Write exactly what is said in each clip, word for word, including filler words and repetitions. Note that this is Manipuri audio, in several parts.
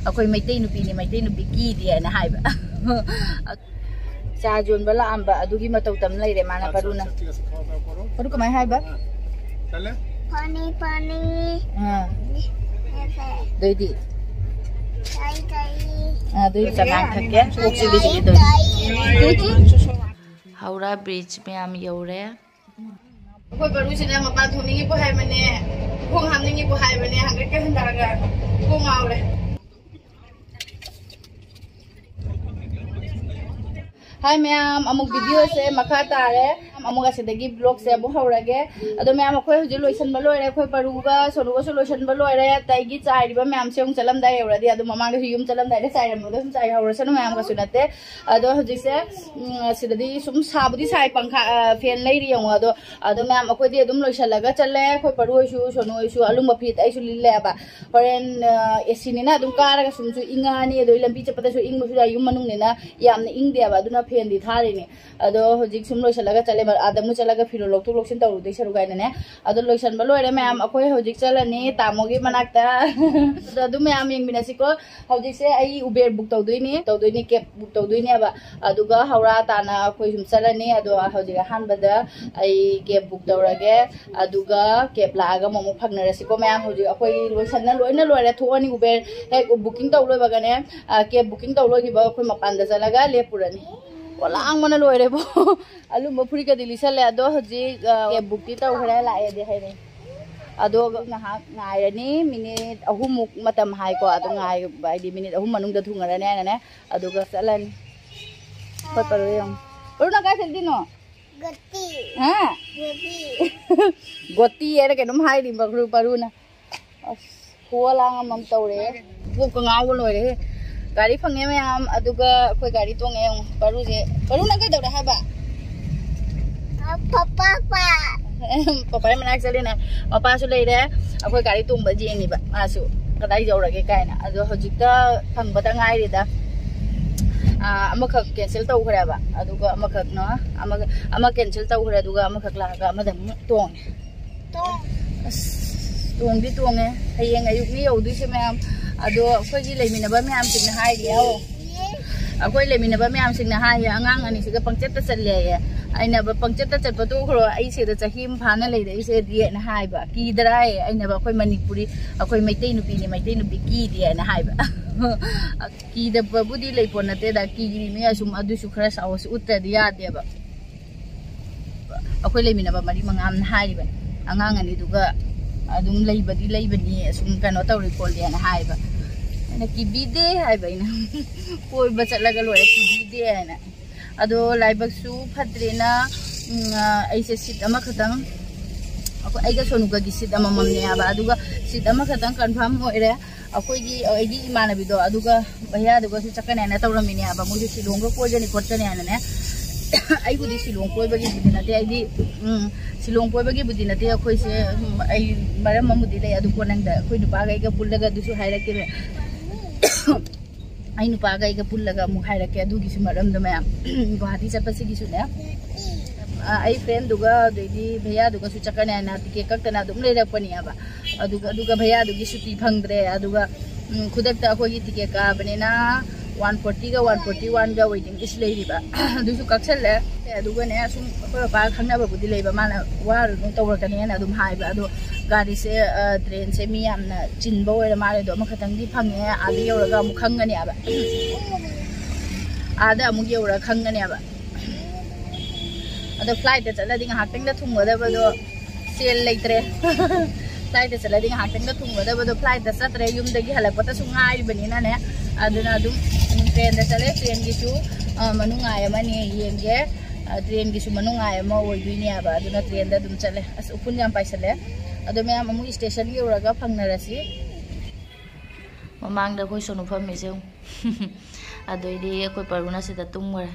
ꯑꯩꯈꯣꯏ ꯃꯩꯇꯩ ꯅꯨꯄꯤꯅꯤ, ꯃꯩꯇꯩ ꯅꯨꯄꯤ ꯀꯤꯗꯦꯅ ꯍꯥꯏꯕ꯫ ꯆꯥ ꯌꯣꯟꯕ ꯂꯥꯛꯑꯝꯕ ꯑꯗꯨꯒꯤ ꯃꯇꯧ ꯇꯝ ꯂꯩꯔꯦ ꯃꯥꯅ꯫ ꯄꯔꯨꯅ꯫ ꯄꯔꯨ ꯀꯃꯥꯏ ꯍꯥꯏꯕ? ꯐꯅꯤ ꯐꯅꯤ꯫ ꯑꯥ꯫ ꯑꯗꯩꯗꯤ? ꯀꯩ ꯀꯩ꯫ ꯑꯥ, ꯑꯗꯨꯗꯤ ꯆꯉꯥꯡ ꯊꯛꯀꯦ꯫ ꯀꯣꯛ ꯆꯤꯛꯂꯤ ꯆꯤꯛꯂꯤ ꯇꯧꯔꯤ꯫ ꯍꯧꯔꯥ ꯕ꯭ꯔꯤꯖ ꯃꯌꯥꯝ ꯌꯧꯔꯦ꯫ ꯑꯩꯈꯣꯏ ꯕꯔꯨꯁꯤꯅ ꯃꯄꯥꯟ ꯊꯣꯛꯅꯤꯡꯉꯤꯕꯨ ꯍꯥꯏꯕꯅꯦ, ꯈꯣꯡ ꯍꯥꯝꯅꯤꯡꯉꯤꯕꯨ ꯍꯥꯏꯕꯅꯦ, ꯍꯟꯗꯛꯀ ꯍꯟꯊꯔꯒ ꯀꯣꯛ ꯉꯥꯎꯔꯦ꯫ ꯍꯥꯏ ꯃꯌꯥꯝ, ꯑꯃꯨꯛ ꯚꯤꯗꯤꯑꯣꯁꯦ ꯃꯈꯥ ꯇꯥꯔꯦ꯫ ꯑꯃꯨꯛ ꯑꯁꯤꯗꯒꯤ ꯕ꯭ꯂꯣꯒꯁꯦ ꯑꯃꯨꯛ ꯍꯧꯔꯒꯦ꯫ ꯑꯗꯣ ꯃꯌꯥꯝ, ꯑꯩꯈꯣꯏ ꯍꯧꯖꯤꯛ ꯂꯣꯏꯁꯟꯕ ꯂꯣꯏꯔꯦ꯫ ꯑꯩꯈꯣꯏ ꯄꯔꯨꯒ ꯁꯣꯅꯨꯒꯁꯨ ꯂꯣꯏꯁꯟꯕ ꯂꯣꯏꯔꯦ꯫ ꯑꯇꯩꯒꯤ ꯆꯥꯏꯔꯤꯕ ꯃꯌꯥꯝꯁꯦ ꯑꯃꯨꯛ ꯆꯠꯂꯝꯗꯥꯏ ꯌꯧꯔꯗꯤ, ꯑꯗꯨ ꯃꯃꯥꯡꯗꯁꯨ ꯌꯨꯝ ꯆꯠꯂꯝꯗꯥꯏꯗ ꯆꯥꯏꯔꯝꯕꯗꯣ ꯑꯗꯨꯝ ꯆꯥꯏꯍꯧꯔꯁꯅꯨ, ꯃꯌꯥꯝ ꯀꯩꯁꯨ ꯅꯠꯇꯦ꯫ ꯑꯗꯣ ꯍꯧꯖꯤꯛꯁꯦ, ꯎꯝ, ꯁꯤꯗꯗꯤ ꯁꯨꯝ ꯁꯥꯕꯨꯗꯤ ꯁꯥꯏ, ꯄꯪꯈꯥ, ꯑ, ꯐꯦꯟ ꯂꯩꯔꯤ ꯌꯦꯡꯉꯣ꯫ ꯑꯗꯣ, ꯑꯗꯣ ꯃꯌꯥꯝ, ꯑꯩꯈꯣꯏꯗꯤ ꯑꯗꯨꯝ ꯂꯣꯏꯁꯜꯂꯒ ꯆꯠꯂꯦ꯫ ꯑꯩꯈꯣꯏ ꯄꯔꯨ ꯍꯣꯏꯁꯨ, ꯁꯣꯅꯨ ꯍꯣꯏꯁꯨ ꯑꯂꯨꯝꯕ ꯐꯤꯠ ꯑꯩꯁꯨ ꯂꯤꯠꯂꯦꯕ꯫ ꯍꯣꯔꯦꯟ, ꯑ, ꯑꯦꯁꯤꯅꯤꯅ ꯑꯗꯨꯝ ꯀꯥꯔꯒ ꯁꯨꯝꯁꯨ ꯏꯪꯉꯛꯑꯅꯤ, ꯑꯗꯩ ꯂꯝꯕꯤ ꯆꯠꯄꯗꯁꯨ ꯏꯪꯕꯁꯨ ꯌꯥꯏ, ꯌꯨꯝ ꯃꯅꯨꯡꯅꯤꯅ ꯌꯥꯝꯅ ꯏꯪꯗꯦꯕ, ꯑꯗꯨꯅ ꯐꯦꯟꯗꯤ ꯊꯥꯔꯤꯅꯦ꯫ ꯑꯗꯣ ꯍꯧꯖꯤꯛ ꯁꯨꯝ ꯂꯣꯏꯁꯜꯂꯒ ꯆꯠꯂꯦꯕ, ꯑꯥꯗ ꯑꯃꯨꯛ ꯆꯠꯂꯒ ꯐꯤꯔꯣꯜ ꯂꯧꯊꯣꯛ ꯂꯧꯁꯤꯟ ꯇꯧꯔꯨꯗꯣꯏ ꯁꯔꯨꯛ ꯍꯥꯏꯅꯅꯦ꯫ ꯑꯗꯣ ꯂꯣꯏꯁꯟꯕ ꯂꯣꯏꯔꯦ ꯃꯌꯥꯝ, ꯑꯩꯈꯣꯏ ꯍꯧꯖꯤꯛ ꯆꯠꯂꯅꯤ ꯇꯥꯃꯣꯒꯤ ꯃꯅꯥꯛꯇ꯫ ꯑꯗꯣ ꯑꯗꯨ ꯃꯌꯥꯝ ꯌꯦꯡꯃꯤꯟꯅꯁꯤꯀꯣ꯫ ꯍꯧꯖꯤꯛꯁꯦ ꯑꯩ ꯎꯕꯦꯔ ꯕꯨꯛ ꯇꯧꯗꯣꯏꯅꯤ, ꯇꯧꯗꯣꯏꯅꯤ, ꯀꯦꯕ ꯕꯨꯛ ꯇꯧꯗꯣꯏꯅꯦꯕ꯫ ꯑꯗꯨꯒ ꯍꯧꯔꯥ ꯇꯥꯅ ꯑꯩꯈꯣꯏ ꯁꯨꯝ ꯆꯠꯂꯅꯤ꯫ ꯑꯗꯣ ꯍꯧꯖꯤꯛ ꯑꯍꯥꯟꯕꯗ ꯑꯩ ꯀꯦꯕ ꯕꯨꯛ ꯇꯧꯔꯒꯦ, ꯑꯗꯨꯒ ꯀꯦꯕ ꯂꯥꯛꯑꯒ ꯑꯃꯨꯛ ꯐꯪꯅꯔꯁꯤꯀꯣ ꯃꯌꯥꯝ꯫ ꯍꯧꯖꯤꯛ ꯑꯩꯈꯣꯏ ꯂꯣꯏꯁꯟꯅ ꯂꯣꯏꯅ ꯂꯣꯏꯔꯦ, ꯊꯣꯛꯑꯅꯤ꯫ ꯎꯕꯦꯔ ꯍꯦꯛ ꯕꯨꯀꯤꯡ ꯇꯧ ꯂꯣꯏꯕꯒꯅꯦ, ꯑ, ꯀꯦꯕ ꯕꯨꯀꯤꯡ ꯇꯧ ꯂꯣꯏꯈꯤꯕ ꯑꯩꯈꯣꯏ ꯃꯄꯥꯟꯗ ꯆꯠꯂꯒ ꯂꯦꯞꯄꯨꯔꯅꯤ꯫ ꯄꯣꯂꯥꯡꯕꯅ ꯂꯣꯏꯔꯦꯕꯣ꯫ ꯑꯂꯨꯝꯕ ꯐꯨꯔꯤꯠꯀꯗꯤ ꯂꯤꯠꯁꯜꯂꯦ꯫ ꯑꯗꯣ ꯍꯧꯖꯤꯛ, ꯑ, ꯀꯦꯕ ꯕꯨꯛꯇꯤ ꯇꯧꯈ꯭ꯔꯦ, ꯂꯥꯛꯑꯦꯗꯤ ꯍꯥꯏꯔꯛꯑꯦ꯫ ꯑꯗꯣ ꯉꯥꯏꯍꯥꯛ ꯉꯥꯏꯔꯅꯤ, ꯃꯤꯅꯤꯠ ꯑꯍꯨꯝꯃꯨꯛ ꯃꯇꯝ ꯍꯥꯏꯀꯣ꯫ ꯑꯗꯣ ꯉꯥꯏꯕ ꯍꯥꯏꯗꯤ ꯃꯤꯅꯤꯠ ꯑꯍꯨꯝ ꯃꯅꯨꯡꯗ ꯊꯨꯡꯉꯔꯅꯤ ꯍꯥꯏꯅꯅꯦ꯫ ꯑꯗꯨꯒ ꯆꯠꯂꯅꯤ꯫ ꯍꯣꯏ, ꯄꯔꯨ ꯌꯦꯡꯉꯨ꯫ ꯄꯔꯨ, ꯅꯪ ꯀꯥꯏ ꯆꯠꯂꯤꯅꯣ? ꯒꯣꯇꯤ꯫ ꯍꯥ? ꯒꯣꯇꯤ꯫ ꯒꯣꯇꯤ ꯍꯥꯏꯅ ꯀꯩꯅꯣꯝ ꯍꯥꯏꯔꯤ ꯄꯔꯨ, ꯄꯔꯨꯅ꯫ ꯑꯁ, ꯈꯨꯋꯥ ꯂꯥꯡ ꯑꯃꯃꯝ ꯇꯧꯔꯦ꯫ ꯀꯣꯛꯀ ꯉꯥꯎꯕ ꯂꯣꯏꯔꯦꯍꯦ꯫ ꯒꯥꯔꯤ ꯐꯪꯉꯦ ꯃꯌꯥꯝ, ꯑꯗꯨꯒ ꯑꯩꯈꯣꯏ ꯒꯥꯔꯤ ꯇꯣꯡꯉꯦ ꯌꯦꯡꯉꯨ꯫ ꯄꯔꯨꯁꯦ, ꯄꯔꯨ, ꯅꯪ ꯀꯩꯗꯧꯔꯦ ꯍꯥꯏꯕ? Papa, papa. ꯄꯄꯥꯏ ꯃꯅꯥꯛ ꯆꯠꯂꯤꯅꯦ꯫ ꯃꯄꯥꯁꯨ ꯂꯩꯔꯦ꯫ ꯑꯩꯈꯣꯏ ꯒꯥꯔꯤ ꯇꯣꯡꯕ ꯌꯦꯡꯉꯤꯕ ꯃꯥꯁꯨ, ꯀꯗꯥꯏ ꯌꯧꯔꯒꯦ ꯀꯥꯏꯅ꯫ ꯑꯗꯣ ꯍꯧꯖꯤꯛꯇ ꯐꯪꯕꯗ ꯉꯥꯏꯔꯤꯗ꯫ ꯑꯥ, ꯑꯃꯈꯛ ꯀꯦꯟꯁꯦꯜ ꯇꯧꯈ꯭ꯔꯦꯕ, ꯑꯗꯨꯒ ꯑꯃꯈꯛꯅ, ꯑꯃꯒ, ꯑꯃ ꯀꯦꯟꯁꯦꯜ ꯇꯧꯈ꯭ꯔꯦ, ꯑꯗꯨꯒ ꯑꯃꯈꯛ ꯂꯥꯛꯑꯒ ꯑꯃꯗ ꯑꯃꯨꯛ ꯇꯣꯡꯉꯦ꯫ ꯑꯁ, ꯇꯣꯡꯗꯤ ꯇꯣꯡꯉꯦ꯫ ꯍꯌꯦꯡ ꯑꯌꯨꯛꯅꯤ ꯌꯧꯗꯣꯏꯁꯦ ꯃꯌꯥꯝ꯫ ꯑꯗꯣ ꯑꯩꯈꯣꯏꯒꯤ ꯂꯩꯃꯤꯟꯅꯕ ꯃꯌꯥꯝꯁꯤꯡꯅ ꯍꯥꯏꯔꯤ, ꯑꯧ, ꯑꯩꯈꯣꯏ ꯂꯩꯃꯤꯟꯅꯕ ꯃꯌꯥꯝꯁꯤꯡꯅ ꯍꯥꯏꯌꯦ, "ꯑꯉꯥꯡ ꯑꯅꯤꯁꯤꯒ ꯄꯪꯆꯠꯇ ꯆꯠꯂꯦ" ꯍꯥꯏꯌꯦ꯫ ꯑꯩꯅ, "ꯄꯪꯆꯠꯇ ꯆꯠꯄ ꯇꯣꯛꯈ꯭ꯔꯣ, ꯑꯩ ꯁꯤꯗ ꯆꯍꯤ ꯑꯃ ꯐꯥꯅ ꯂꯩꯔꯛꯏꯁꯦꯗꯤ" ꯍꯥꯏꯅ ꯍꯥꯏꯕ꯫ "ꯀꯤꯗ꯭ꯔꯥ?" ꯍꯥꯏꯌꯦ꯫ ꯑꯩꯅ, "ꯑꯩꯈꯣꯏ ꯃꯅꯤꯄꯨꯔꯤ, ꯑꯩꯈꯣꯏ ꯃꯩꯇꯩ ꯅꯨꯄꯤꯅꯤ, ꯃꯩꯇꯩ ꯅꯨꯄꯤ ꯀꯤꯗꯦ" ꯍꯥꯏꯅ ꯍꯥꯏꯕ꯫ ꯀꯤꯗꯕꯕꯨꯗꯤ ꯂꯩꯄꯣꯠ ꯅꯠꯇꯦꯗ, ꯀꯤꯔꯤꯅꯦ ꯑꯁꯨꯝ, ꯑꯗꯨꯁꯨ ꯈꯔ ꯁꯥꯍꯁ ꯎꯠꯇ꯭ꯔꯗꯤ ꯌꯥꯗꯦꯕ꯫ ꯑꯩꯈꯣꯏ ꯂꯩꯃꯤꯟꯅꯕ ꯃꯔꯤ ꯃꯉꯥ ꯑꯃꯅ ꯍꯥꯏꯔꯤꯕꯅꯤ, "ꯑꯉꯥꯡ ꯑꯅꯤꯗꯨꯒ ꯑꯗꯨꯝ ꯂꯩꯕꯗꯤ ꯂꯩꯕꯅꯤ, ꯑꯁꯨꯝ ꯀꯩꯅꯣ ꯇꯧꯔꯤ ꯈꯣꯠꯂꯤꯅ" ꯍꯥꯏꯕ꯫ ꯑꯩꯅ, "ꯀꯤꯕꯤꯗꯦ" ꯍꯥꯏꯕ ꯑꯩꯅ, "ꯀꯣꯏꯕ ꯆꯠꯂꯒ ꯂꯣꯏꯔꯦ, ꯀꯤꯕꯤꯗꯦ" ꯍꯥꯏꯅ꯫ ꯑꯗꯣ ꯂꯥꯏꯕꯛꯁꯨ ꯐꯠꯇ꯭ꯔꯦꯅ, ꯎꯝ, ꯑ, ꯑꯩꯁꯦ ꯁꯤꯠ ꯑꯃꯈꯛꯇꯪ, ꯑꯩꯈꯣꯏ, ꯑꯩꯒ ꯁꯣꯅꯨꯀꯒꯤ ꯁꯤꯠ ꯑꯃꯃꯝꯅꯦ ꯍꯥꯏꯕ, ꯑꯗꯨꯒ ꯁꯤꯠ ꯑꯃꯈꯛꯇꯪ ꯀꯟꯐꯥꯔꯝ ꯑꯣꯏꯔꯦ꯫ ꯑꯩꯈꯣꯏꯒꯤ, ꯑꯩꯒꯤ ꯏꯃꯥꯟꯅꯕꯤꯗꯣ, ꯑꯗꯨꯒ ꯚꯩꯌꯥꯗꯨꯒꯁꯨ ꯆꯠꯀꯅꯤ ꯍꯥꯏꯅ ꯇꯧꯔꯝꯃꯤꯅꯦ ꯍꯥꯏꯕ, ꯃꯣꯏꯁꯨ ꯁꯤꯂꯣꯡꯒ ꯀꯣꯏꯒꯅꯤ ꯈꯣꯠꯀꯅꯤ ꯍꯥꯏꯅꯅꯦ꯫ ꯑꯩꯕꯨꯗꯤ ꯁꯤꯂꯣꯡ ꯀꯣꯏꯕꯒꯤꯕꯨꯗꯤ ꯅꯠꯇꯦ, ꯑꯩꯗꯤ, ꯎꯝ, ꯁꯤꯂꯣꯡ ꯀꯣꯏꯕꯒꯤꯕꯨꯗꯤ ꯅꯠꯇꯦ, ꯑꯩꯈꯣꯏꯁꯦ, ꯎꯝ, ꯑꯩ ꯃꯔꯝ ꯑꯃꯕꯨꯗꯤ ꯂꯩ, ꯑꯗꯨ ꯀꯣꯟꯅꯪꯗ ꯑꯩꯈꯣꯏ ꯅꯨꯄꯥꯒ ꯑꯩꯒ ꯄꯨꯜꯂꯒ ꯑꯗꯨꯁꯨ ꯍꯥꯏꯔꯛꯀꯦ꯫ ꯑꯩ ꯅꯨꯄꯥꯒ ꯑꯩꯒ ꯄꯨꯜꯂꯒ ꯑꯃꯨꯛ ꯍꯥꯏꯔꯛꯀꯦ ꯑꯗꯨꯒꯤꯁꯨ ꯃꯔꯝꯗꯣ ꯃꯌꯥꯝ꯫ ꯒꯨꯋꯥꯍꯥꯇꯤ ꯆꯠꯄꯁꯤꯒꯤꯁꯨꯅꯦ, ꯑ, ꯑꯩ ꯐ꯭ꯔꯦꯟꯗꯨꯒ ꯑꯗꯩꯗꯤ ꯚꯩꯌꯥꯗꯨꯒꯁꯨ ꯆꯠꯀꯅꯤ ꯍꯥꯏꯅ ꯇꯤꯀꯦꯠ ꯀꯛꯇꯅ ꯑꯗꯨꯝ ꯂꯩꯔꯛꯄꯅꯦꯕ꯫ ꯑꯗꯨꯒ, ꯑꯗꯨꯒ ꯚꯩꯌꯥꯗꯨꯒꯤ ꯁꯨꯇꯤ ꯐꯪꯗ꯭ꯔꯦ꯫ ꯑꯗꯨꯒ, ꯎꯝ, ꯈꯨꯗꯛꯇ ꯑꯩꯈꯣꯏꯒꯤ ꯇꯤꯀꯦꯠ ꯀꯛꯑꯕꯅꯤꯅ ꯋꯥꯟ ꯐꯣꯔꯇꯤꯒ ꯋꯥꯟ ꯐꯣꯔꯇꯤ ꯋꯥꯟꯒ ꯋꯦꯇꯤꯡ ꯂꯤꯁ ꯂꯩꯔꯤꯕ꯫ ꯑꯗꯨꯁꯨ ꯀꯛꯁꯜꯂꯦ꯫ ꯑꯗꯨꯒꯅꯦ, ꯁꯨꯝ ꯑꯩꯈꯣꯏ ꯄꯄꯥꯒ ꯈꯪꯅꯕꯕꯨꯗꯤ ꯂꯩꯕ, ꯃꯥꯅ ꯋꯥꯔꯨꯅꯨ ꯇꯧꯔꯛꯀꯅꯤꯅ ꯑꯗꯨꯝ ꯍꯥꯏꯕ꯫ ꯑꯗꯣ ꯒꯥꯔꯤꯁꯦ, ꯑ, ꯇ꯭ꯔꯦꯟꯁꯦ ꯃꯤ ꯌꯥꯝꯅ ꯆꯤꯟꯕ ꯑꯣꯏꯔ ꯃꯥꯜꯂꯦ꯫ ꯑꯗꯣ ꯑꯃꯈꯛꯇꯪꯗꯤ ꯐꯪꯉꯦ, ꯑꯥꯗ ꯌꯧꯔꯒ ꯑꯃꯨꯛ ꯈꯪꯒꯅꯦꯕ꯫ ꯑꯥꯗ ꯑꯃꯨꯛ ꯌꯧꯔꯒ ꯈꯪꯒꯅꯦꯕ꯫ ꯑꯗꯣ ꯐ꯭ꯂꯥꯏꯠꯇ ꯆꯠꯂꯗꯤ ꯉꯥꯏꯍꯥꯛꯇꯪꯗ ꯊꯨꯡꯒꯗꯕꯗꯣ ꯁꯦꯜ ꯂꯩꯇ꯭ꯔꯦ꯫ ꯐ꯭ꯂꯥꯏꯠꯇ ꯆꯠꯂꯗꯤ ꯉꯥꯏꯍꯥꯛꯇꯪꯗ ꯊꯨꯡꯒꯗꯕꯗꯣ ꯐ꯭ꯂꯥꯏꯠꯇ ꯆꯠꯇ꯭ꯔꯦ, ꯌꯨꯝꯗꯒꯤ ꯍꯜꯂꯛꯄꯗꯁꯨ ꯉꯥꯏꯔꯤꯕꯅꯤꯅꯅꯦ꯫ ꯑꯗꯨꯅ ꯑꯗꯨꯝ, ꯎꯝ, ꯇ꯭ꯔꯦꯟꯗ ꯆꯠꯂꯦ꯫ ꯇ꯭ꯔꯦꯟꯒꯤꯁꯨ, ꯑ, ꯃꯅꯨꯡꯉꯥꯏ ꯑꯃꯅꯤ ꯌꯦꯡꯒꯦ꯫ ꯑ, ꯇ꯭ꯔꯦꯟꯒꯤꯁꯨ ꯃꯅꯨꯡꯉꯥꯏ ꯑꯃ ꯑꯣꯏꯗꯣꯏꯅꯦꯕ꯫ ꯑꯗꯨꯅ ꯇ꯭ꯔꯦꯟꯗ ꯑꯗꯨꯝ ꯆꯠꯂꯦ꯫ ꯑꯁ, ꯎꯐꯨꯟ ꯌꯥꯝ ꯄꯥꯏꯁꯜꯂꯦ꯫ ꯑꯗꯣ ꯃꯌꯥꯝ ꯑꯃꯨꯛ ꯁ꯭ꯇꯦꯁꯟ ꯌꯧꯔꯒ ꯐꯪꯅꯔꯁꯤ꯫ ꯃꯃꯥꯡꯗ ꯑꯩꯈꯣꯏ ꯁꯣꯅꯨ ꯐꯝꯃꯤꯁꯦ ꯌꯦꯡꯉꯨ꯫ ꯑꯗꯩꯗꯤ ꯑꯩꯈꯣꯏ ꯄꯔꯨꯅ ꯁꯤꯗ ꯇꯨꯝꯈ꯭ꯔꯦ꯫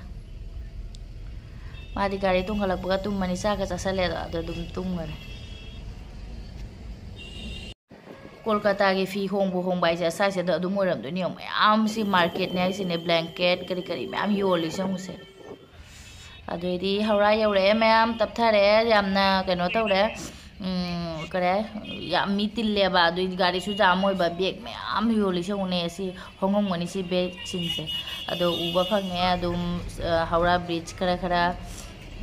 ꯃꯥꯗꯤ ꯒꯥꯔꯤ ꯇꯣꯡꯈꯠꯂꯛꯄꯒ ꯇꯨꯝꯃꯅꯤ, ꯆꯥꯛꯀ ꯆꯥꯁꯜꯂꯦ ꯑꯗꯣ, ꯑꯗꯣ ꯑꯗꯨꯝ ꯇꯨꯝꯈ꯭ꯔꯦ꯫ ꯀꯣꯜꯀꯇꯥꯒꯤ ꯐꯤ ꯍꯣꯡꯕ ꯍꯣꯡꯕ ꯍꯥꯏꯁꯦ ꯑꯁꯥꯏꯁꯤꯗ ꯑꯗꯨꯝ ꯑꯣꯏꯔꯝꯗꯣꯏꯅꯤ꯫ ꯌꯦꯡꯉꯨ, ꯃꯌꯥꯝꯁꯤ ꯃꯥꯔꯀꯦꯠꯅꯦ ꯍꯥꯏꯁꯤꯅꯦ, ꯕ꯭ꯂꯦꯡꯀꯦꯠ ꯀꯔꯤ ꯀꯔꯤ ꯃꯌꯥꯝ ꯌꯣꯜꯂꯤꯁꯦ ꯌꯦꯡꯉꯨꯁꯦ꯫ ꯑꯗꯩꯗꯤ ꯍꯧꯔꯥ ꯌꯧꯔꯛꯑꯦ ꯃꯌꯥꯝ, ꯇꯞꯊꯔꯦ, ꯌꯥꯝꯅ ꯀꯩꯅꯣ ꯇꯧꯔꯦ꯫ ꯎꯝ, ꯀꯔꯤ ꯍꯥꯏ? ꯌꯥꯝ ꯃꯤ ꯇꯤꯜꯂꯦꯕ, ꯑꯗꯨꯏ ꯒꯥꯔꯤꯁꯨ ꯖꯥꯝ ꯑꯣꯏꯕ, ꯕꯦꯒ ꯃꯌꯥꯝ ꯌꯣꯜꯂꯤꯁꯦ ꯎꯅꯦ꯫ ꯁꯤ ꯍꯣꯡꯉꯝꯒꯅꯤ, ꯁꯤ ꯕꯦꯒꯁꯤꯡꯁꯦ꯫ ꯑꯗꯣ ꯎꯕ ꯐꯪꯉꯦ ꯑꯗꯨꯝ, ꯑ, ꯍꯧꯔꯥ ꯕ꯭ꯔꯤꯖ ꯈꯔ ꯈꯔ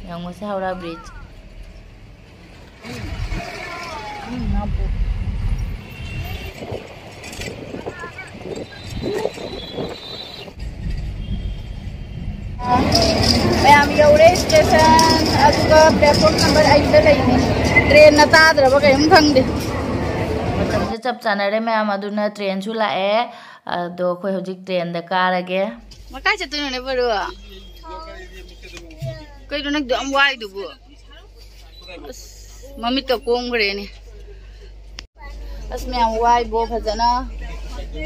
ꯌꯦꯡꯉꯨꯁꯦ, ꯍꯧꯔꯥ ꯕ꯭ꯔꯤꯖ꯫ ꯃꯌꯥꯝ ꯌꯧꯔꯦ ꯁ꯭ꯇꯦꯁꯟ, ꯑꯗꯨꯒ ꯄ꯭ꯂꯦꯠꯐꯣꯝ ꯅꯝꯕꯔ ꯑꯩꯠꯇ ꯂꯩꯅꯤ꯫ ꯇ꯭ꯔꯦꯟꯅ ꯇꯥꯗ꯭ꯔꯕ ꯀꯩꯝ ꯈꯪꯗꯦ꯫ ꯃꯇꯝꯁꯦ ꯆꯞ ꯆꯥꯅꯔꯦ ꯃꯌꯥꯝ, ꯑꯗꯨꯅ ꯇ꯭ꯔꯦꯟꯁꯨ ꯂꯥꯛꯑꯦ꯫ ꯑꯗꯣ ꯑꯩꯈꯣꯏ ꯍꯧꯖꯤꯛ ꯇ꯭ꯔꯦꯟꯗ ꯀꯥꯔꯒꯦ꯫ ꯃꯀꯥꯏ ꯆꯠꯇꯣꯏꯅꯣꯅꯦ ꯕꯔꯨ? ꯀꯩꯅꯣ ꯅꯪꯗꯣ ꯌꯥꯝ ꯋꯥꯏꯗꯨꯕꯨ? ꯑꯁ, ꯃꯃꯤꯠꯀ ꯀꯣꯝꯈ꯭ꯔꯦꯅꯦ꯫ ꯑꯁ, ꯃꯌꯥꯝ ꯋꯥꯏꯕꯣ ꯐꯖꯅ꯫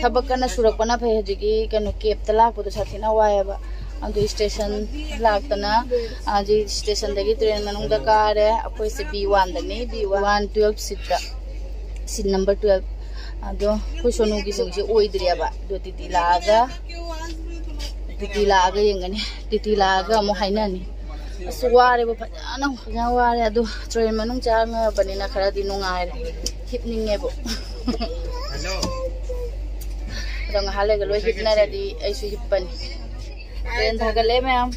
ꯊꯕꯛ ꯀꯟꯅ ꯁꯨꯔꯛꯄꯅ ꯐꯩ꯫ ꯍꯧꯖꯤꯛꯀꯤ ꯀꯩꯅꯣ ꯀꯦꯞꯇ ꯂꯥꯛꯄꯗꯣ ꯁꯥꯊꯤꯅ ꯋꯥꯏꯑꯦꯕ꯫ ꯑꯗꯨ ꯁ꯭ꯇꯦꯁꯟ ꯂꯥꯛꯇꯅ, ꯍꯧꯖꯤꯛ ꯁ꯭ꯇꯦꯁꯟꯗꯒꯤ ꯇ꯭ꯔꯦꯟ ꯃꯅꯨꯡꯗ ꯀꯥꯔꯦ꯫ ꯑꯩꯈꯣꯏꯁꯦ ꯕꯤ ꯋꯥꯟꯗꯅꯤ, ꯕꯤ ꯋꯥꯟ ꯇꯨꯋꯦꯜꯐ ꯁꯤꯠꯇ, ꯁꯤꯠ ꯅꯝꯕꯔ ꯇꯨꯋꯦꯜꯐ꯫ ꯑꯗꯣ ꯑꯩꯈꯣꯏ ꯁꯣꯅꯨꯒꯤꯁꯤꯡꯁꯦ ꯑꯣꯏꯗ꯭ꯔꯤꯑꯕ꯫ ꯑꯗꯣ ꯇꯤꯇꯤ ꯂꯥꯛꯑꯒ, ꯇꯤꯇꯤ ꯂꯥꯛꯑꯒ ꯌꯦꯡꯒꯅꯤ꯫ ꯇꯤꯇꯤ ꯂꯥꯛꯑꯒ ꯑꯃꯨꯛ ꯍꯥꯏꯅꯅꯤ꯫ ꯑꯁ, ꯋꯥꯔꯦꯕ, ꯐꯖꯅ, ꯐꯖꯅ ꯋꯥꯔꯦ꯫ ꯑꯗꯣ ꯇ꯭ꯔꯦꯟ ꯃꯅꯨꯡ ꯆꯪꯉꯕꯅꯤꯅ ꯈꯔꯗꯤ ꯅꯨꯡꯉꯥꯏꯔꯦ, ꯍꯤꯞꯅꯤꯡꯉꯦꯕꯨ꯫ ꯑꯗꯣ ꯉꯥꯏꯍꯥꯛ ꯂꯩꯔꯒ ꯂꯣꯏ ꯍꯤꯞꯅꯔꯗꯤ ꯑꯩꯁꯨ ꯍꯤꯞꯄꯅꯤ꯫ ꯇ꯭ꯔꯦꯟ ꯊꯥꯒꯠꯂꯛꯑꯦ ꯃꯌꯥꯝ꯫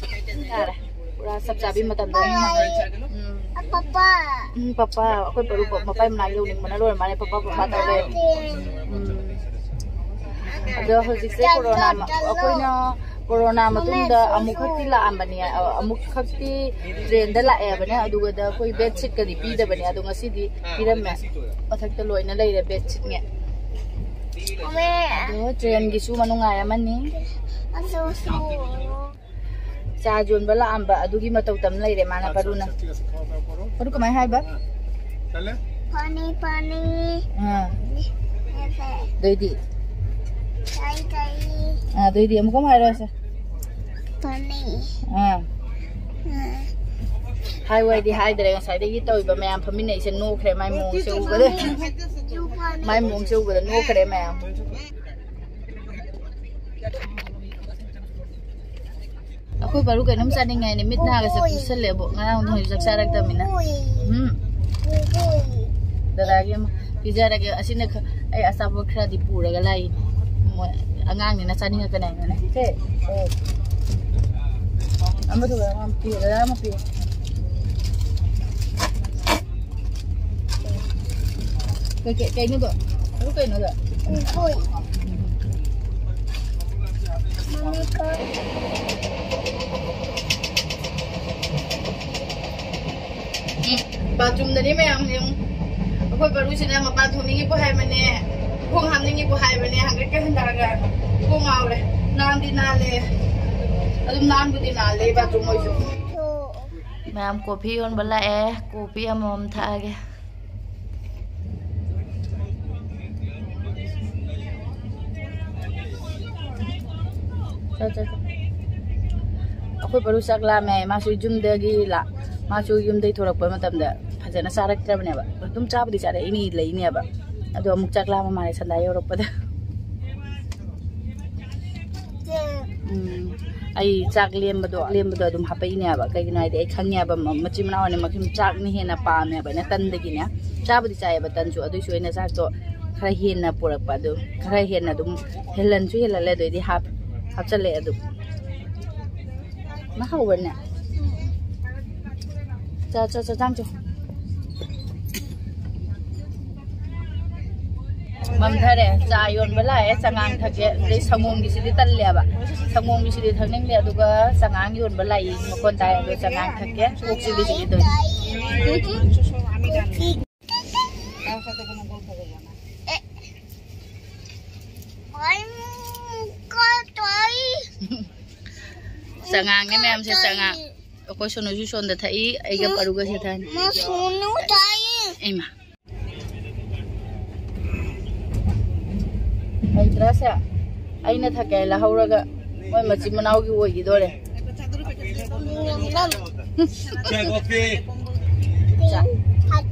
ꯌꯥꯔꯦ꯫ ꯄꯨꯔꯥ ꯆꯞ ꯆꯥꯕꯤ ꯃꯇꯝꯗ꯫ ꯎꯝ꯫ ꯄꯄꯥ꯫ ꯎꯝ, ꯄꯄꯥ꯫ ꯑꯩꯈꯣꯏ ꯄꯔꯨ ꯃꯄꯥ ꯃꯅꯥꯛ ꯌꯧꯅꯤꯡꯕꯅ ꯂꯣꯏꯔ ꯃꯥꯜꯂꯦ꯫ ꯄꯄꯥ, ꯄꯄꯥ ꯇꯧ ꯂꯩꯔꯦ꯫ ꯎꯝ꯫ ꯑꯗꯣ ꯍꯧꯖꯤꯛꯁꯦ ꯀꯣꯔꯣꯅꯥ ꯃ-, ꯑꯩꯈꯣꯏꯅ ꯀꯣꯔꯣꯅꯥ ꯃꯇꯨꯡꯗ ꯑꯃꯨꯛ ꯈꯛꯇꯤ ꯂꯥꯛꯑꯝꯕꯅꯦ, ꯑ, ꯑꯃꯨꯛ ꯈꯛꯇꯤ ꯇ꯭ꯔꯦꯟꯗ ꯂꯥꯛꯑꯦꯕꯅꯦ, ꯑꯗꯨꯒꯗ ꯑꯩꯈꯣꯏ ꯕꯦꯗꯁꯤꯠꯀꯗꯤ ꯄꯤꯗꯕꯅꯦ, ꯑꯗꯣ ꯉꯁꯤꯗꯤ ꯄꯤꯔꯝꯃꯦ꯫ ꯃꯊꯛꯇ ꯂꯣꯏꯅ ꯂꯩꯔꯦ ꯕꯦꯗꯁꯤꯠꯉꯩ꯫ ꯑꯗꯣ ꯇ꯭ꯔꯦꯟꯒꯤꯁꯨ ꯃꯅꯨꯡꯉꯥꯏ ꯑꯃꯅꯤ꯫ ꯆꯥ ꯌꯣꯟꯕ ꯂꯥꯛꯑꯝꯕ ꯑꯗꯨꯒꯤ ꯃꯇꯧ ꯇꯝ ꯂꯩꯔꯦ ꯃꯥꯅ, ꯄꯔꯨꯅ꯫ ꯄꯔꯨ ꯀꯃꯥꯏ ꯍꯥꯏꯕ? ꯐꯅꯤ, ꯐꯅꯤ꯫ ꯑꯥ꯫ ꯑꯗꯩꯗꯤ? ꯀꯩ, ꯀꯩ꯫ ꯑꯥ, ꯑꯗꯩꯗꯤ ꯑꯃꯨꯛꯀ ꯑꯃꯨꯛ ꯍꯥꯏꯔꯣꯁꯦ꯫ ꯐꯅꯤ꯫ ꯑꯥ꯫ ꯑꯥ꯫ ꯍꯥꯏ ꯋꯥꯏꯗꯤ ꯍꯥꯏꯗ꯭ꯔꯦ, ꯉꯁꯥꯏꯗꯒꯤ ꯇꯧꯔꯤꯕ ꯃꯌꯥꯝ ꯐꯝꯃꯤꯟꯅꯩꯁꯦ ꯅꯣꯛꯈ꯭ꯔꯦ ꯃꯥꯏ ꯃꯑꯣꯡꯁꯦ ꯎꯕꯗ꯫ ꯃꯥꯏ ꯃꯑꯣꯡꯁꯦ ꯎꯕꯗ ꯅꯣꯛꯈ꯭ꯔꯦ ꯃꯌꯥꯝ꯫ ꯑꯩꯈꯣꯏ ꯕꯥꯔꯨ ꯀꯩꯅꯣꯝ ꯆꯥꯅꯤꯡꯉꯦ ꯍꯥꯏꯅꯦ, ꯃꯤꯠ ꯅꯥꯒꯁꯦ ꯀꯨꯞꯁꯜꯂꯦꯕꯣ, ꯉꯔꯥꯡ ꯅꯍꯥꯟ ꯆꯥꯛ ꯆꯥꯔꯛꯇꯕꯅꯤꯅ꯫ ꯎꯝ꯫ ꯗꯗꯥꯒꯤ ꯑꯃ ꯄꯤꯖꯔꯒꯦ꯫ ꯑꯁꯤꯅ ꯈ-, ꯑꯩ ꯑꯆꯥꯄꯣꯠ ꯈꯔꯗꯤ ꯄꯨꯔꯒ ꯂꯥꯛꯏ꯫ ꯃꯣꯏ ꯑꯉꯥꯡꯅꯤꯅ ꯆꯥꯅꯤꯡꯉꯛꯀꯅꯤ ꯍꯥꯏꯅꯅꯦ꯫ ꯁꯦ, ꯑꯣ꯫ ꯑꯃꯗꯨꯒ ꯑꯃ ꯄꯤꯌꯨ, ꯗꯗꯥ ꯑꯃ ꯄꯤꯌꯨ꯫ ꯀꯩ, ꯀꯩ, ꯀꯩꯅꯣꯗꯣ? ꯑꯗꯨ ꯀꯩꯅꯣꯗꯣ? ꯍꯣꯏ꯫ ꯎꯝ, bathroomꯗꯅꯤ ꯃꯌꯥꯝ ꯌꯦꯡꯉꯨ꯫ ꯑꯩꯈꯣꯏ ꯕꯔꯨꯁꯤꯅ ꯃꯄꯥꯟ ꯊꯣꯛꯅꯤꯡꯉꯤꯕꯨ ꯍꯥꯏꯕꯅꯦ, ꯈꯣꯡ ꯍꯥꯝꯅꯤꯡꯉꯤꯕꯨ ꯍꯥꯏꯕꯅꯦ, ꯍꯪꯒꯠꯀ ꯍꯟꯗꯔꯒ ꯀꯣꯛ ꯉꯥꯎꯔꯦ꯫ ꯅꯥꯟꯗꯤ ꯅꯥꯜꯂꯦ, ꯑꯗꯨꯝ ꯅꯥꯟꯕꯨꯗꯤ ꯅꯥꯜꯂꯦ bathroom ꯑꯣꯏꯁꯨ꯫ ꯃꯌꯥꯝ coffee ꯌꯣꯟꯕ ꯂꯥꯛꯑꯦ, coffee ꯑꯃꯃꯝ ꯊꯛꯑꯒꯦ꯫ ꯆꯠ, ꯆꯠ, ꯆꯠ꯫ ꯑꯩꯈꯣꯏ ꯕꯔꯨ ꯆꯥꯛ ꯂꯥꯝꯃꯦ ꯍꯥꯏ꯫ ꯃꯥꯁꯨ ꯌꯨꯝꯗꯒꯤ ꯂꯥ-, ꯃꯥꯁꯨ ꯌꯨꯝꯗꯒꯤ ꯊꯣꯔꯛꯄ ꯃꯇꯝꯗ ꯐꯖꯅ ꯆꯥꯔꯛꯇ꯭ꯔꯕꯅꯦꯕ꯫ ꯑꯗꯨꯝ ꯆꯥꯕꯨꯗꯤ ꯆꯥꯔꯛꯏꯅꯤ, ꯂꯩꯅꯦꯕ꯫ ꯑꯗꯣ ꯑꯃꯨꯛ ꯆꯥꯛ ꯂꯥꯝꯕ ꯃꯥꯜꯂꯦ ꯁꯟꯗꯥ ꯌꯧꯔꯛꯄꯗ꯫ ꯎꯝ, ꯑꯩ ꯆꯥꯛ ꯂꯦꯝꯕꯗꯣ, ꯂꯦꯝꯕꯗꯣ ꯑꯗꯨꯝ ꯍꯥꯄꯛꯏꯅꯦꯕ꯫ ꯀꯩꯒꯤꯅꯣ ꯍꯥꯏꯗꯤ ꯑꯩ ꯈꯪꯉꯦꯕ, ꯃ-, ꯃꯆꯤꯟ ꯃꯅꯥꯎ ꯑꯅꯤꯃꯛꯁꯦ ꯆꯥꯛꯅ ꯍꯦꯟꯅ ꯄꯥꯝꯃꯦꯕ ꯑꯩꯅ ꯇꯟꯗꯒꯤꯅꯦ꯫ ꯆꯥꯕꯨꯗꯤ ꯆꯥꯏꯌꯦꯕ ꯇꯟꯁꯨ, ꯑꯗꯨꯏꯁꯨ ꯑꯩꯅ ꯆꯥꯛꯇꯣ ꯈꯔ ꯍꯦꯟꯅ ꯄꯨꯔꯛꯄ, ꯑꯗꯨ ꯈꯔ ꯍꯦꯟꯅ ꯑꯗꯨꯝ ꯍꯦꯜꯍꯟꯁꯨ ꯍꯦꯜꯍꯜꯂꯦ, ꯑꯗꯩꯗꯤ ꯍꯥꯞ-, ꯍꯥꯞꯆꯜꯂꯦ ꯑꯗꯨꯝ꯫ ꯃꯍꯥꯎꯕꯅꯦ꯫ ꯆꯥ, ꯆꯥ, ꯆꯥ, ꯆꯥꯝ ꯆꯥ꯫ ꯃꯝꯊꯔꯦ꯫ ꯆꯥ ꯌꯣꯟꯕ ꯂꯥꯛꯑꯦ, ꯆꯉꯥꯡ ꯊꯛꯀꯦ꯫ ꯑꯗꯩ ꯁꯪꯒꯣꯝꯒꯤꯁꯤꯗꯤ ꯇꯜꯂꯦꯕ꯫ ꯁꯪꯒꯣꯝꯒꯤꯁꯤꯗꯤ ꯊꯛꯅꯤꯡꯗꯦ, ꯑꯗꯨꯒ ꯆꯉꯥꯡ ꯌꯣꯟꯕ ꯂꯥꯛꯏ ꯃꯈꯣꯟ ꯇꯥꯏ, ꯑꯗꯣ ꯆꯉꯥꯡ ꯊꯛꯀꯦ꯫ ꯀꯣꯛ ꯆꯤꯛꯂꯤ ꯆꯤꯛꯂꯤ ꯇꯧꯏ꯫ ꯆꯉꯥꯡꯅꯦ ꯃꯌꯥꯝꯁꯦ, ꯆꯉꯥꯡ꯫ ꯑꯩꯈꯣꯏ ꯁꯣꯅꯨꯁꯨ ꯁꯣꯝꯗ ꯊꯛꯏ, ꯑꯩꯒ ꯄꯔꯨꯒ ꯁꯤ ꯊꯛꯏ꯫ ꯃꯥ ꯁꯣꯅꯨ ꯊꯛꯏ꯫ ꯏꯃꯥ꯫ ꯍꯩꯇ꯭ꯔꯥ ꯁꯦ? ꯑꯩꯅ ꯊꯛꯀꯦ ꯍꯥꯏ ꯂꯧꯍꯧꯔꯒ ꯃꯣꯏ ꯃꯆꯤꯟ ꯃꯅꯥꯎꯒꯤ ꯑꯣꯏꯈꯤꯗꯣꯔꯦ꯫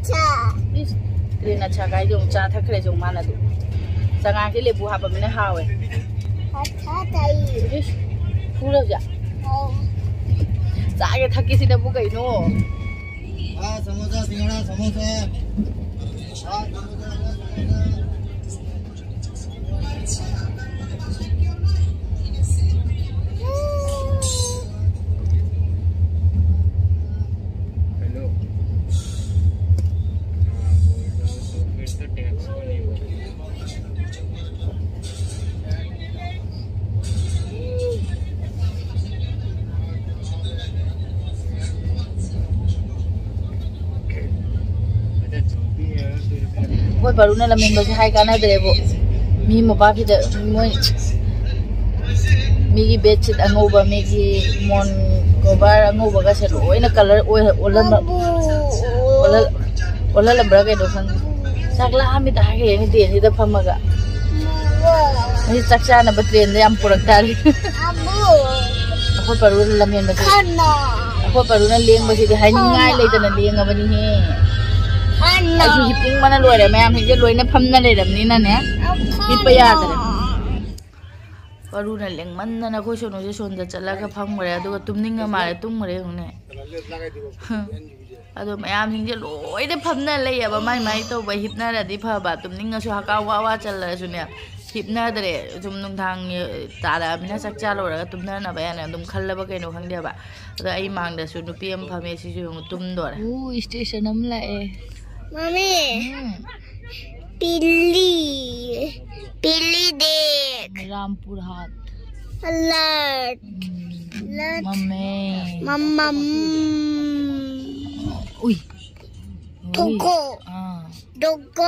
ꯆꯥ꯫ ꯏꯁ, ꯀ꯭ꯔꯤꯟ ꯑꯆꯥ ꯀꯥꯏꯗꯣ ꯑꯃꯨꯛ ꯆꯥ ꯊꯛꯈ꯭ꯔꯦ ꯆꯦ ꯃꯥꯅ ꯑꯗꯨ꯫ ꯆꯉꯥꯡꯁꯦ ꯂꯦꯕꯨ ꯍꯥꯞꯄꯃꯤꯅ ꯍꯥꯎꯋꯦ꯫ ꯏꯁ, ꯐꯨꯔ ꯍꯧꯖꯤꯛ꯫ ꯆꯥꯒꯦ ꯊꯛꯀꯦ ꯁꯤꯗꯕꯨ ꯀꯩꯅꯣ? हाँ, समोसा, सिंगड़ा, समोसा। हाँ, समोसा, सिंगड़ा। हेलो। हाँ, बोल रहा हूँ, तो फिर तो टैक्स को नहीं बोला। ꯑꯩꯈꯣꯏ ꯕꯥꯔꯨꯅ ꯂꯝꯍꯦꯟꯕꯁꯦ ꯍꯥꯏ ꯀꯥꯟꯅꯗ꯭ꯔꯦꯕꯣ꯫ ꯃꯤ ꯃꯄꯥ ꯐꯤꯗ ꯃꯣꯏ ꯃꯤꯒꯤ ꯕꯦꯗꯁꯤꯠ ꯑꯉꯧꯕ, ꯃꯤꯒꯤ ꯃꯣꯟ ꯀꯣꯚꯔ ꯑꯉꯧꯕꯒꯁꯦ ꯂꯣꯏꯅ ꯀꯂꯔ ꯑꯣꯜꯍꯟꯕ, ꯑꯣꯜꯍꯜ-, ꯑꯣꯜꯍꯜꯂꯝꯕ꯭ꯔꯥ ꯀꯩꯅꯣ ꯈꯪꯗꯦ꯫ ꯆꯥꯛ ꯂꯥꯝꯃꯤꯗ ꯍꯥꯏꯈ꯭ꯔꯦ ꯇꯦꯟꯁꯤꯗ ꯐꯝꯃꯒ꯫ ꯉꯁꯤ ꯆꯥꯛ ꯆꯥꯅꯕ ꯇ꯭ꯔꯦꯟꯗ ꯌꯥꯝ ꯄꯨꯔꯛ ꯇꯥꯔꯦ꯫ ꯑꯩꯈꯣꯏ ꯄꯔꯨꯅ ꯂꯝꯍꯦꯟꯕꯁꯦ꯫ ꯑꯩꯈꯣꯏ ꯄꯔꯨꯅ ꯂꯦꯡꯕꯁꯤꯗꯤ ꯍꯥꯏꯅꯤꯡꯉꯥꯏ ꯂꯩꯇꯅ ꯂꯦꯡꯉꯕꯅꯤꯍꯦ꯫ ꯑꯩꯁꯨ ꯍꯤꯞꯅꯤꯡꯕꯅ ꯂꯣꯏꯔꯦ꯫ ꯃꯌꯥꯝꯁꯤꯡꯁꯦ ꯂꯣꯏꯅ ꯐꯝꯅ ꯂꯩꯔꯕꯅꯤꯅꯅꯦ꯫ ꯍꯤꯞꯄ ꯌꯥꯗ꯭ꯔꯦ꯫ ꯄꯔꯨꯅ ꯂꯦꯡꯃꯟꯗꯅ ꯑꯩꯈꯣꯏ ꯁꯣꯅꯨꯁꯦ ꯁꯣꯝꯗ ꯆꯠꯂꯒ ꯐꯝꯈ꯭ꯔꯦ꯫ ꯑꯗꯨꯒ ꯇꯨꯝꯅꯤꯡꯉ ꯃꯥꯜꯂꯦ, ꯇꯨꯝꯈ꯭ꯔꯦ ꯌꯦꯡꯉꯨꯅꯦ꯫ ꯑꯗꯣ ꯃꯌꯥꯝꯁꯤꯡꯁꯦ ꯂꯣꯏꯅ ꯐꯝꯅ ꯂꯩꯌꯦꯕ꯫ ꯃꯥꯏ ꯃꯥꯏ ꯇꯧꯕ ꯍꯤꯞꯅꯔꯗꯤ ꯐꯕ꯫ ꯇꯨꯝꯅꯤꯡꯉꯁꯨ ꯍꯀꯥꯝ ꯋꯥ ꯋꯥ ꯆꯜꯂꯁꯨꯅꯦ, ꯍꯤꯞꯅꯗ꯭ꯔꯦ꯫ ꯁꯨꯝ ꯅꯨꯡꯗꯥꯡ ꯇꯥꯔꯛꯑꯃꯤꯅ ꯆꯥꯛ ꯆꯥ ꯂꯣꯏꯔꯒ ꯇꯨꯝꯅꯅꯕ ꯍꯥꯏꯅ ꯑꯗꯨꯝ ꯈꯜꯂꯕ ꯀꯩꯅꯣ ꯈꯪꯗꯦꯕ꯫ ꯑꯗꯣ ꯑꯩ ꯃꯥꯡꯗꯁꯨ ꯅꯨꯄꯤ ꯑꯃ ꯐꯝꯃꯦ, ꯁꯤꯁꯨ ꯌꯦꯡꯉꯨ ꯇꯨꯝꯗꯣꯔꯦ꯫ ꯎ, ꯏꯁꯇꯦꯁꯟ ꯑꯃ ꯂꯥꯛꯑꯦ꯫ ꯃꯃꯤ꯫ ꯎꯝ꯫ ꯄꯤꯂꯤ꯫ ꯄꯤꯂꯤ ꯗꯦꯛ꯫ ꯔꯥꯝꯄꯨꯔ ꯍꯥꯠ꯫ ꯑꯂꯔꯠ꯫ ꯎꯝ꯫ ꯑꯂꯔꯠ꯫ ꯃꯝꯃꯦ꯫ ꯃꯃꯝ꯫ ꯎꯏ꯫ ꯊꯣꯛꯀꯣ꯫ ꯑꯥ꯫ ꯗꯣꯛꯀꯣ꯫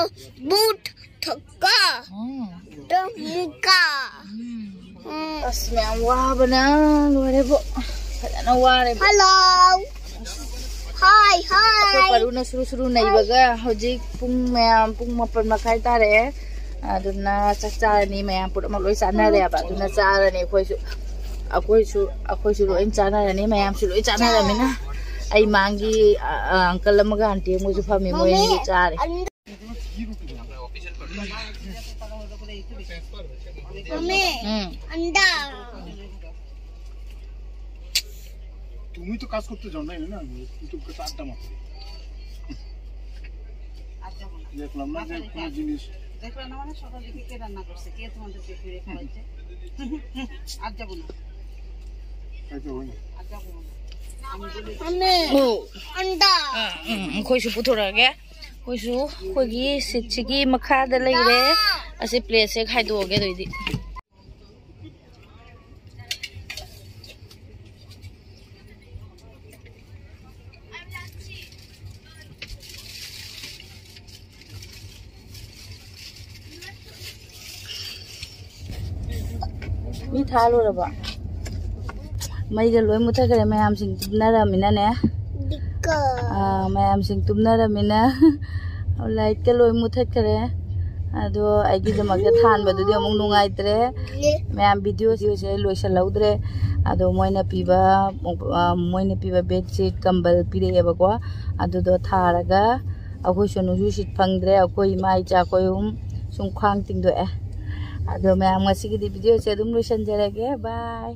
ꯕꯨꯠ꯫ ꯊꯣꯛꯀꯣ꯫ ꯎꯝ꯫ ꯗꯣꯃꯨꯀꯥ꯫ ꯎꯝ꯫ ꯎꯝ꯫ ꯑꯁ, ꯃꯌꯥꯝ ꯋꯥꯕꯅ ꯂꯣꯏꯔꯦꯕꯣ꯫ ꯐꯖꯅ ꯋꯥꯔꯦꯕꯣ꯫ ꯍꯜꯂꯣ꯫ ꯍꯥꯏ, ꯍꯥꯏ꯫ ꯑꯩꯈꯣꯏ ꯄꯔꯨꯅ ꯁꯨꯔꯨ ꯁꯨꯔꯨ ꯅꯩꯕꯒ ꯍꯧꯖꯤꯛ ꯄꯨꯡ ꯃꯌꯥꯝ ꯄꯨꯡ ꯃꯥꯄꯟ ꯃꯈꯥꯏ ꯇꯥꯔꯛꯑꯦ꯫ ꯑꯗꯨꯅ ꯆꯥꯛ ꯆꯥꯔꯅꯤ, ꯃꯌꯥꯝ ꯄꯨꯝꯅꯃꯛ ꯂꯣꯏ ꯆꯥꯅꯔꯦꯕ꯫ ꯑꯗꯨꯅ ꯆꯥꯔꯅꯤ ꯑꯩꯈꯣꯏꯁꯨ꯫ ꯑꯩꯈꯣꯏꯁꯨ, ꯑꯩꯈꯣꯏꯁꯨ ꯂꯣꯏ ꯆꯥꯅꯔꯅꯤ, ꯃꯌꯥꯝꯁꯨ ꯂꯣꯏ ꯆꯥꯅꯔꯃꯤꯅ꯫ ꯑꯩ ꯃꯥꯡꯒꯤ, ꯑ, ꯑ, ꯑꯪꯀꯜ ꯑꯃꯒ ꯑꯟꯇꯤ ꯑꯃꯒꯁꯨ ꯐꯝꯃꯤ, ꯃꯣꯏ ꯑꯅꯤꯒꯤ ꯆꯥꯔꯦ꯫ ꯎꯝ꯫ তুমি তো কাজ করতে যাও না, না? তুমি তো কাছে আড্ডা মারতে। আর যাবো না। দেখলাম না যে কোনো জিনিস। দেখলাম না মানে সকাল থেকে কে রান্না করছে, কে তোমাদের পেট ভরে খাওয়াইছে? আর যাবো না। খাইতে হয় না। আর যাবো না। ꯑꯣ ꯑꯩꯈꯣꯏꯁꯨ ꯄꯨꯊꯣꯔꯛꯑꯒꯦ꯫ ꯑꯩꯈꯣꯏꯁꯨ ꯑꯩꯈꯣꯏꯒꯤ ꯁꯤꯠꯁꯤꯒꯤ ꯃꯈꯥꯗ ꯂꯩꯔꯦ꯫ ꯑꯁꯤ ꯄ꯭ꯂꯦꯠꯁꯦ ꯈꯥꯏꯗꯣꯛꯑꯒꯦ ꯑꯗꯨꯏꯗꯤ꯫ ꯃꯤ ꯊꯥꯜꯂꯨꯔꯕ? ꯃꯩꯒ ꯂꯣꯏ ꯃꯨꯠꯊꯠꯈ꯭ꯔꯦ꯫ ꯃꯌꯥꯝꯁꯤꯡ ꯇꯨꯝꯅꯔꯝꯃꯤꯅꯅꯦ꯫ ꯑꯥ, ꯃꯌꯥꯝꯁꯤꯡ ꯇꯨꯝꯅꯔꯝꯃꯤꯅ ꯂꯥꯏꯠꯀ ꯂꯣꯏ ꯃꯨꯠꯊꯠꯈ꯭ꯔꯦ꯫ ꯑꯗꯣ ꯑꯩꯒꯤꯗꯃꯛꯇ ꯊꯥꯟꯕꯗꯨꯗꯤ ꯑꯃꯨꯛ ꯅꯨꯡꯉꯥꯏꯇ꯭ꯔꯦ꯫ ꯃꯌꯥꯝ ꯚꯤꯗꯤꯑꯣꯁꯦ ꯂꯣꯏꯁꯤꯜꯍꯧꯗ꯭ꯔꯦ꯫ ꯑꯗꯣ ꯃꯣꯏꯅ ꯄꯤꯕ, ꯑ, ꯃꯣꯏꯅ ꯄꯤꯕ ꯕꯦꯗꯁꯤꯠ, ꯀꯝꯕꯜ ꯄꯤꯔꯛꯑꯦꯕꯀꯣ꯫ ꯑꯗꯨꯗꯣ ꯊꯥꯔꯒ ꯑꯩꯈꯣꯏꯁꯨ ꯅꯨꯡꯁꯤꯠ ꯐꯪꯗ꯭ꯔꯦ꯫ ꯑꯩꯈꯣꯏ ꯏꯃꯥ ꯏꯆꯥ ꯑꯩꯈꯣꯏ ꯑꯍꯨꯝ ꯁꯨꯝ ꯈ꯭ꯋꯥꯡ ꯇꯤꯡꯗꯣꯛꯑꯦ꯫ ꯑꯗꯣ ꯃꯌꯥꯝ ꯉꯁꯤꯒꯤꯗꯤ ꯚꯤꯗꯤꯑꯣꯁꯦ ꯑꯗꯨꯝ ꯂꯣꯏꯁꯤꯟꯖꯔꯒꯦ꯫ ꯕꯥꯏ꯫